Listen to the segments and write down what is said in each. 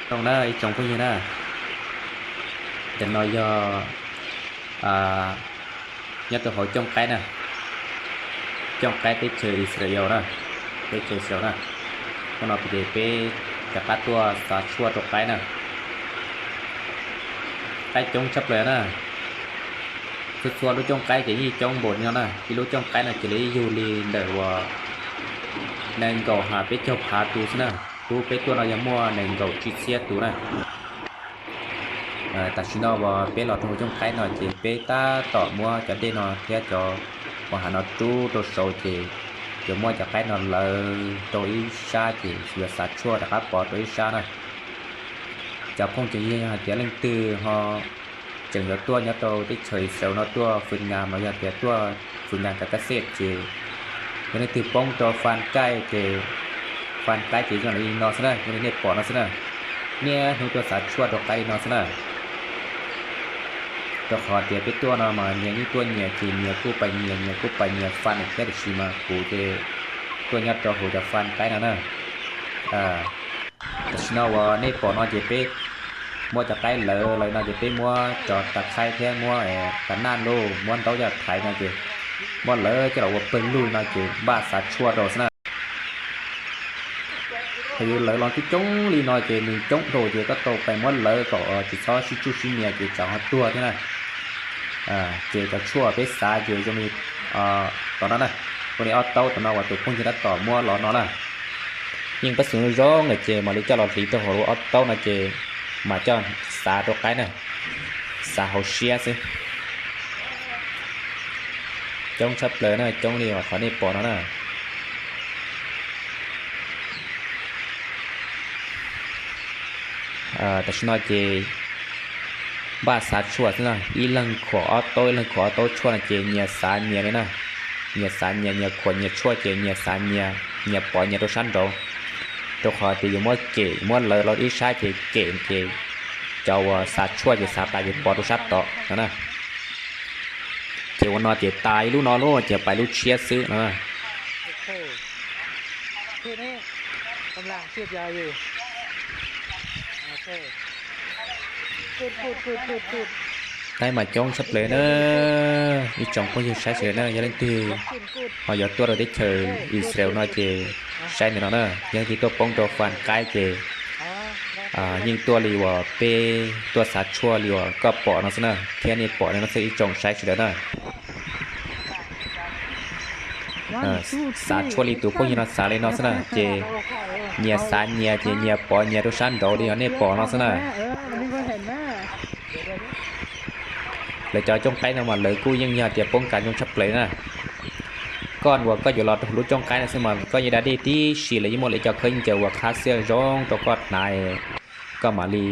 Zoo na ib tsoom phooj ywg na, ntawm no yog nyob rau hauv cooj qaib na, cooj qaib teb chaws Israel na, teb chaws Israel na. Hnub no ces peb rov qab tuaj xav tshuaj rau qaib na. Qaib coob tshaj plaws na, txhua txhua lub cooj qaib ces yeej coob npaum li no na. Ib lub cooj qaib no ces li yug li ntawm uas nees nkaum ha peb caug phav tus xwb na. Lub peb tuaj no yog muaj nees nkaum tsib txhiab tus na. Tam sim no uas peb los rau hauv cooj qaib no ces peb tab tom muab cov dej no thiab cov uas hav no rub rau saud ces yuav muab cov qaib no lawv rau ib sab ces yuav xav tshuaj rov qab pov rau ib sab na. Cov phooj ywg yog hais tias leej twg ho tseem yuav tuaj nyob rau teb chaws Israel no tuaj fwm nyas los yog tias tuaj fwm nyas kav kaj xej ces yog leej twg poob rau fas kaij ces fas kaij ces zoo li no xwb na, zoo li nej pom no xwb na. Niaj hnub tuaj xav tshuaj rau qaib li no xwb na. Rau qhov tias peb tuaj no mas nyias yeej tuaj nyias ces nyias kuj pais nyias, nyias kuj pais nyias fas thiab, tiam sis mas kuv ces tuaj nyob rau hauv cov fas qaib no na. Tam sim no uas nej pom no ces peb muab cov qaib lawv lawv no ces peb muab cov tas khaib thiab muab tas naj lauj, muab ntaub coj thaiv no ces muab lawv coj los ua pawg lug li no ces npaj xav tshuaj rau xwb na. Thaum yus lawv los coob coob li no ces nws coob dhau ces koj tau pais muab lawv kom tsis txhob sib tsuj sib nias ces tsam ho tuag thiab na. Ces cov tshuaj peb xav ces zoo li tom no na, ua li ob taub tom no uas tus phooj ywg tab tom muab los no na. Yeej pab xwm zoo lawm ces mam li coj los hliv rau hauv ob taub no ces mam coj xav rau qaib na, xav hauv siab xwb. Coob tshaj plaws na, coob li uas qhov nej pom no na. Tam sim no ces npaj xav tshuaj xwb na, ib leeg khuam ob taub, ib leeg khuam ob taub tshuaj no ces nyias xav nyias li na. Nyias xav nyias, nyias khuam nyias tshuaj ces nyias xav nyias, nyias pov nyias rau sab nraud. Rau qhov tias yuav muab kem, muab lawv los ib sab ces kem ces cov uas xav tshuaj ces xav tas ces pov rau sab tod no na. Ces ua no ces tas ib lub no lauj ces pais lub tshiab xwb no na. Qaib mas coob tshaj plaws na, ib tsoom phooj ywg saib sawv daws na, yog leej twg ho yuav tuaj rau teb chaws Israel no ces saib ntawm no na, yog leej twg tuaj poob rau fas qaib ces yeej tuaj li uas peb tuaj xav tshuaj li uas koj pom no xwb na, thiab nej pom no xwb ib tsoom saib sawv daws na. Xav tshuaj li tus phooj ywg no xav li no xwb na, ces nyias xav nyias ces nyias pov nyias rau sab nraud li uas nej pom no xwb na. Lawv cov cooj qaib no mas lawv kuj yeej yog tias poob kas zoo tshaj plaws na. Koj uas koj yuav los rau lub cooj qaib no xwb mas koj yeej da dej tib si, lawv yeej muaj lawv cov khaub ncaws uas qhab xiab zoo rau koj hnav, koj mam li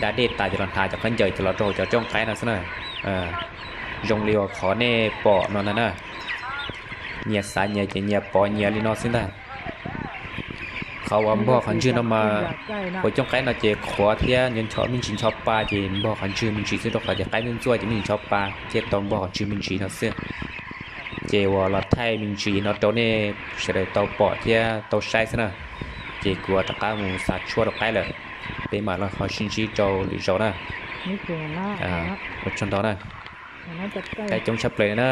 da dej tas ces los hnav cov khaub ncaws ces los rau hauv cov cooj qaib no xwb na. Zoo li uas qhov nej pom no ntag na, nyias xav nyias ces nyias pov nyias li no xwb ntag. Qhov uas npog qhov ntswg no mas, hauv cooj qaib no ces qhuav thiab ncho me ntsis ncho pa ces npog qhov ntswg me ntsis xwb, rau qhov tias qaib ntxuaj ntxuaj ces me ntsis ncho pa thiaj tau npog qhov ntswg me ntsis no xwb. Ces uas los thaij me ntsis no rau nej sawv daws tau pom thiab tau saib xwb na. Ces kuv rov qab mus xav tshuaj rau qaib lawm, peb mam los ho sib ntsib rau lwm zaus na. Ua tsaug ntau na. Qaib coob tshaj plaws na.